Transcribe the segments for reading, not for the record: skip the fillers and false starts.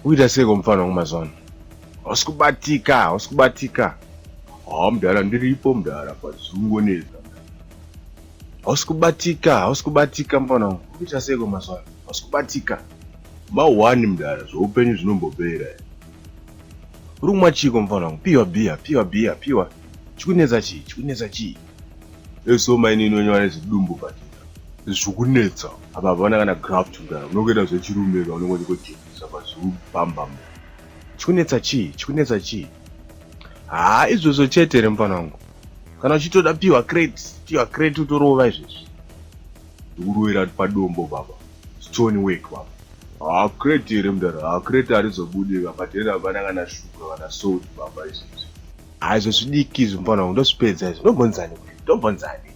Ukuita seiko mufana wangu mazuva ano? Hausi kubatika, hausi kubatika. Haa mdara ndiripo mdara pazungonetsa. Hausi kubatika, hausi kubatika mufana wangu. Ukuita seiko mazuva ano? Hausi kubatika. Ma one mdara zveupenyu zvinombopera. Uri kumwa chiiko mufana wangu? Piwa bhiya, piwa bhiya, piwa. Chikunetsa chii? Chikunetsa chii? Eso mainini wenyu vane zidumbu patira. Zvikunetsa. Apa hapana kana graft mdara. Unongoita zvechirume ka unenge uchingojekisa pazvirubamba mdara. Chikunetsa chii? Chikunetsa chii? Haa izvozvo chete here mufana wangu? Kana uchitoda piwa crate, piwa crate utorova izvezvi. Ndikurovera padombo baba. Stone work baba. Haa crate here mdara? Haa crate harizobudi ka padheni hapana kana shuga kana salt baba izvezvi. Haa izvo zvidiki izvo mufana wangu ndozvipedza izvo. Ndombonzani kwe? Ndombonzani?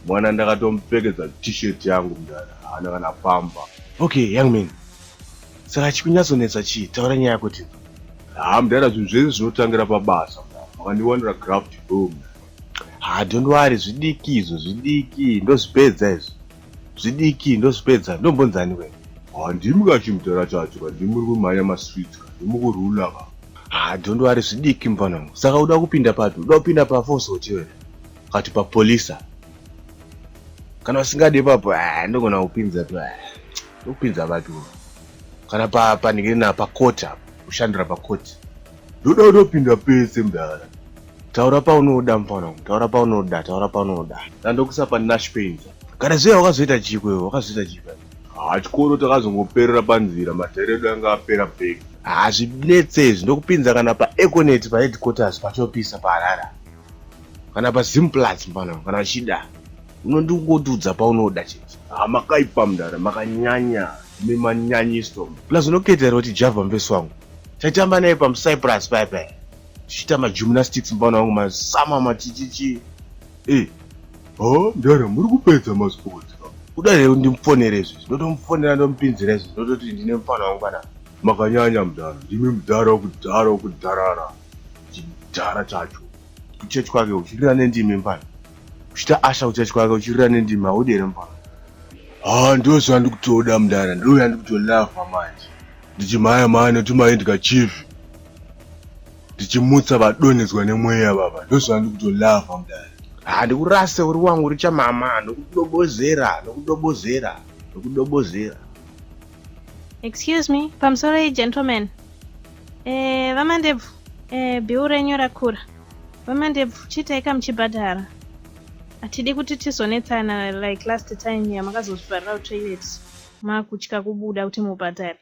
Mwana ndakatomupfekedza t-shirt yangu mdara haana kana pamba. Okay young man. Saka chikunyatsonetsa chii? Taura nyaya yako tinzwe. Haa mdara zvinhu zvese zvinotangira pabasa mdara. Makandiwanira graft bro mdara. Haa don't worry zvidiki izvo zvidiki ndozvipedza izvo. Zvidiki ndozvipedza ndombonzani wena. Haa ndimi ka chimdara chacho ka ndimi muri kumhanya mastreets ka ndimi kurula ka. Haa don't worry zvidiki mfana wangu. Saka uda kupinda papi? Uda kupinda paforce hotel here? Kati papolisa. Kana usingade ipapo ah ndogona kupinza tu ah. Ndokupinza papi wo? Kana pa paningirina pa court apo. Kushandira pa court. Ndoda kutopinda pese mdara. Taura paunoda mfana wangu. Taura paunoda, taura paunoda. Ndandokuisa pa Nash Paints. Kana zviya wakazoita chiko iwe, wakazoita chiko. Haa chikoro takazongoperera panzira madhara edu anga apera bag. Haa zvinetse izvi ndokupinza kana pa Econet pa headquarters pachopisa pa Harare. Kana pa Zimplats mfana wangu kana uchida. Unondingotiudza paunoda chete. Haa makaipa mdara makanyanya ndimi manyanyiso. Plus unoketa here kuti Java mvesi wangu. Taitamba naye pamuCyprus paya paya. Tichiita magymnastics mfana wangu masama machichichi. Eh. Haa mdara muri kupedza masports ka. Kuda here kuti ndimufonere izvezvi? Ndotomufonera ndomupinzira izvezvi ndototi ndine mfana wangu panapa. Makanyanya mdara ndimi mdara wekudhara wekudharara. Chidhara chacho. Kuchechi kwake uchirira nendimi mfana. Uchiita asha kuchechi kwake uchirira nendimi haudi here mfana? Haa ndozvandikutoda mdara ndoyandikutolava manje. Ndichimhaya mhaya netumaindika chief. Ndichimutsa vadonhedzwa nemweya baba ndozvandikutolava mdara. Haa ndikurase uri wangu uri chamama ndokudobozera ndokudobozera ndokudobozera. Excuse me, pamusoro gentlemen. Eh, vaMandebvu, eh, bill renyu rakura. VaMandebvu, chiitai kamuchibhadhara. Hatidi kuti tizonetsana like last time yamakazozvivharira kutoilet makutya kubuda kuti mubhadhare.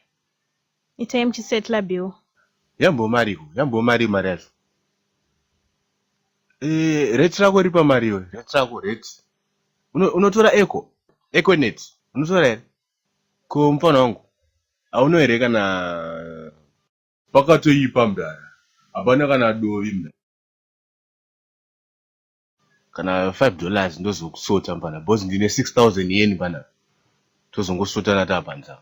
Itai muchisetla bill. Yambo mariko, yambo mari mari yacho. Eh, rate rako ripa mari iwe, rate rako rate. Unotora eco, econet, unotora here? Ko mfana wangu, hauno here kana Pakatoipa mdara. Hapana kana dovi mdara. Kana 5 dollars ndozokusota mfana because ndine 6000 yen pana. Tozongosotana tapanza.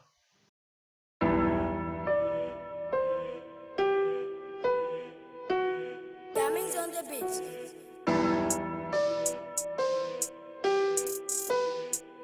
Damage on the beat.